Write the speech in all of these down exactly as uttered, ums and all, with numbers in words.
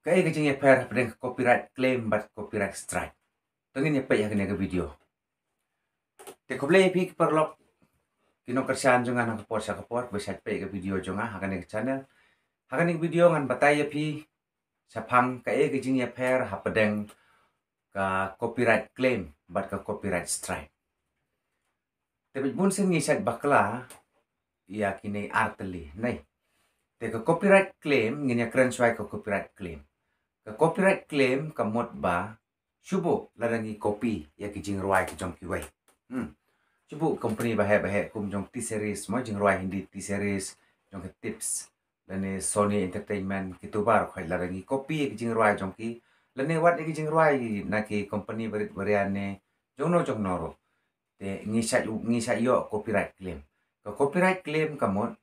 Kaei ka jingïapher hapdeng ka copyright claim bad copyright strike? To ngin ïa peit ha kane ka video. Te khublei ïa phi ki paralok, ki nongkyrshan jong nga na ka por sha ka por, ba shait peit ka video jong nga ha kane ka channel. Ha kane ka video ngan batai ïa phi shaphang kaei ka jingïapher hapdeng ka copyright claim bad ka copyright strike. Te bit bun sien ngi shait bakla ïa kine ar tylli, nai. Te ka copyright claim, ngin ïa kren shwa ka copyright claim. Ka copyright claim ka mut ba, shu buh lada ngi copy ïa ki jingrwai ki jong kiwei. Hmm. Shu buh company baheh baheh kum jong T-Series mo, jingrwai Hindi T-Series, jong ka Tips, lane Sony Entertainment, kitu baroh khoit lada ngi copy ïa ki jingrwai jong ki, lane wat ïa ki jingrwai na ki company barit baria ne jongno jongno ruh. Te ngi shait, ngi shait ïoh copyright claim. Ka copyright claim ka mut,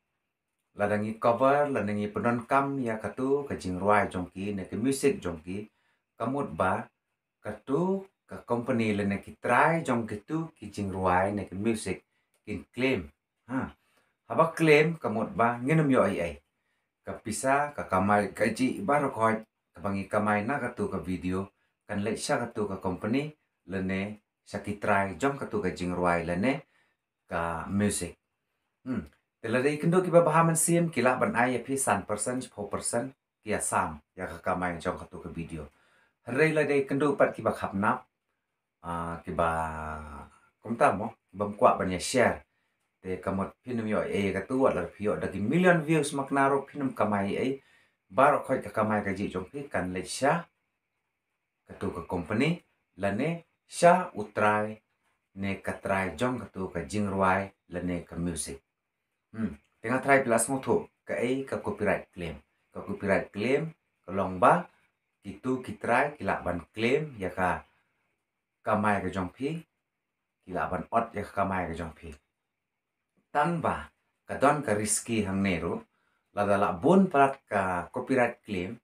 lada ngi cover, lada ngi pyndonkam ïa katu ka jingrwai jong ki, ne ka music jong ki, ka mut ba katu ka company lane ki trai jong kitu ki jingrwai ne ka music kin claim. Ha. Haba claim ka mut ba ngin ym ïoh ei ei. Ka pisa, ka kamai, ka jih baroh khoit kaba ngi kamai na katu ka video, kan leit sha katu ka company lane sha ki trai jong katu ka jingrwai lane ka music. Hmm. Te lada ïakynduh kiba bha mynsiem, ki lah ban ai ïa phi san percent, four percent, ki ïasam ïa ka kamai jong katu ka video. Hynrei lada ïakynduh pat kiba khapnap, ah, kiba kumta mo, kibym kwah ban ïa share, te ka mut phin ym ïoh ei ei katu, wat la phi ïoh da ki million views ma kane ruh phin ym kamai ei ei. Baroh khoit ka kamai ka jih jong phi kan leit sha katu ka company lane sha u trai ne ka trai jong katu ka jingrwai lane ka music. Hmm. Te nga trai phi la sngewthuh kaei ka copyright claim. Ka copyright claim ka long ba kitu ki trai ki lah ban claim ïa ka kamai ka jong phi, ki lah ban ot ïa ka kamai ka jong phi. Tang ba ka don ka risky hangne ruh, lada la bun palat ka copyright claim,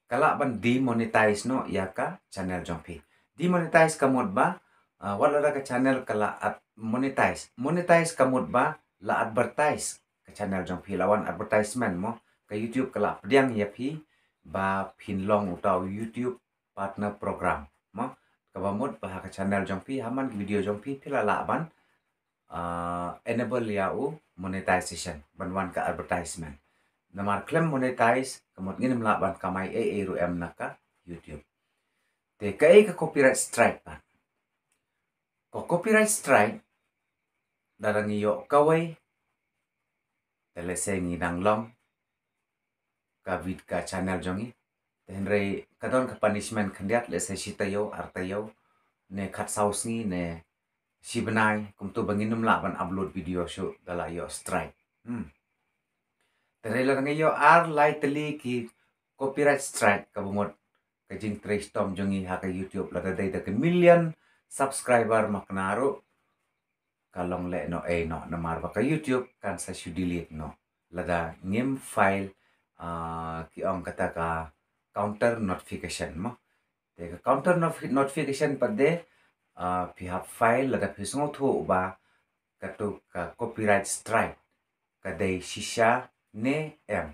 ka lah ban demonetize noh ïa ka channel jong phi. Demonetize ka mut ba, ah, wat lada ka channel ka la at monetize. Monetize ka mut ba la advertise ka channel jong phi, la wan advertisement mo. Ka YouTube ka la pdiang ïa phi ba phin long uta u YouTube Partner Program mo. Kaba mut ba ha ka channel jong phi, ha man ki video jong phi, phi la lah ban, ah, enable ïa u monetization, ban wan ka advertisement. Namar khlem monetize ka mut ngin ym lah ban kamai ei ei ruh em na ka YouTube. Te kaei ka copyright strike pat? Ka copyright strike, lada ngi ïoh kawei, te lehse ngi dang long ka vid ka channel jong ngi. Te hynrei ka don ka punishment khyndiat, lehse shi taïew, ar taïew, ne khatsaw sngi, ne shi bnai, kumtu ba ngin ym lah ban upload video shuh da la ïoh strike. Hmm. Te hynrei lada ngi ïoh ar lai tylli ki copyright strike, kaba mut ka jingtrei shitom jong ngi ha ka YouTube, lada dei da ka million subscriber ma kane ruh, ka long leh noh ei noh, namar ba ka YouTube kan sa shu delete noh lada ngim file, ah, ki ong kata ka counter notification mo. Te ka counter notifi-, notification pat de, ah, phi hap file lada phi sngewthuh ba katu ka copyright strike ka dei shisha ne em.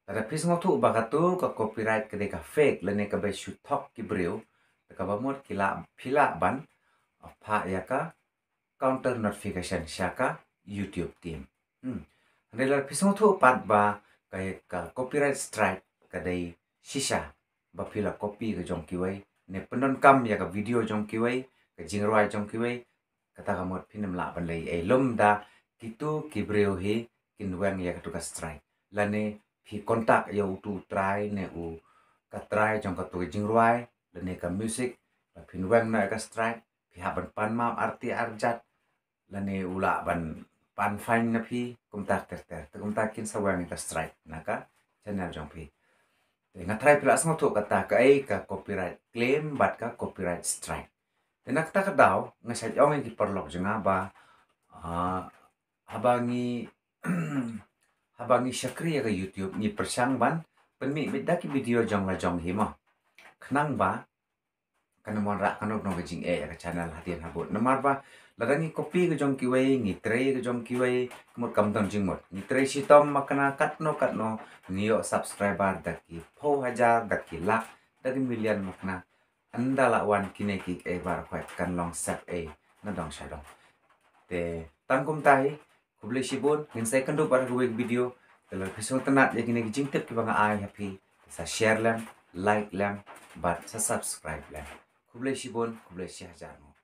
Lada phi sngewthuh ba katu ka copyright ka dei ka fake lane kaba shu thok ki briew, te kaba mut ki lah, phi lah ban, ah, phah ïa ka counter notification sha ka YouTube team. Hmm. Hynrei lada phi sngewthuh pat ba ka, ka copyright strike ka dei shisha, ba phi la copy ka jong kiwei, ne pyndonkam ïa ka video jong kiwei, ka jingrwai jong kiwei, kata ka mut phin ym lah ban leh ei ei, lymda kitu ki briew hi kin weng ïa katu ka strike. Lane phi contact ïa utu u trai ne u ka trai jong katu ka jingrwai lane ka music, ba phin weng noh ïa ka strike, phi hap ban pan map arti arjat, lane u lah ban pan fine na phi, kumta ter ter. Te kumta kin sa weng ïa ka strike na ka channel jong phi. Te nga trai phi la sngewthuh kata kaei ka copyright claim bad ka copyright strike. Te na kata ka daw nga sa ong ïa ki paralok jong nga ba, ah, haba ngi, haba ngi shakri ïa ka YouTube, ngi pyrshang ban pynmih beit da ki video jong la jong hi mo. Khnang ba kan ym wanrah kano kano ka jingeh ïa ka channel hadien habud. Namar ba lada ngi copy ka jong kiwei, ngi trei ka jong kiwei, ka mut kam don jingmut. Ngi trei shitom makna katno katno, ngi ïoh subscriber da ki phew hajar, da ki lak, da ki million makna. Ynda la wan kine kiei baroh khoit kan long sep ei na dong sha dong. Te tang kumta hi, khublei shibun, ngin sa ïakynduh bad ha kawei ka video. Te lada phi sngewtynnat ïa kine ki jingtip kiba nga ai ha phi, sa share lem, like lem, bad sa subscribe lem. Khublei shibun, khublei shihajar nguh.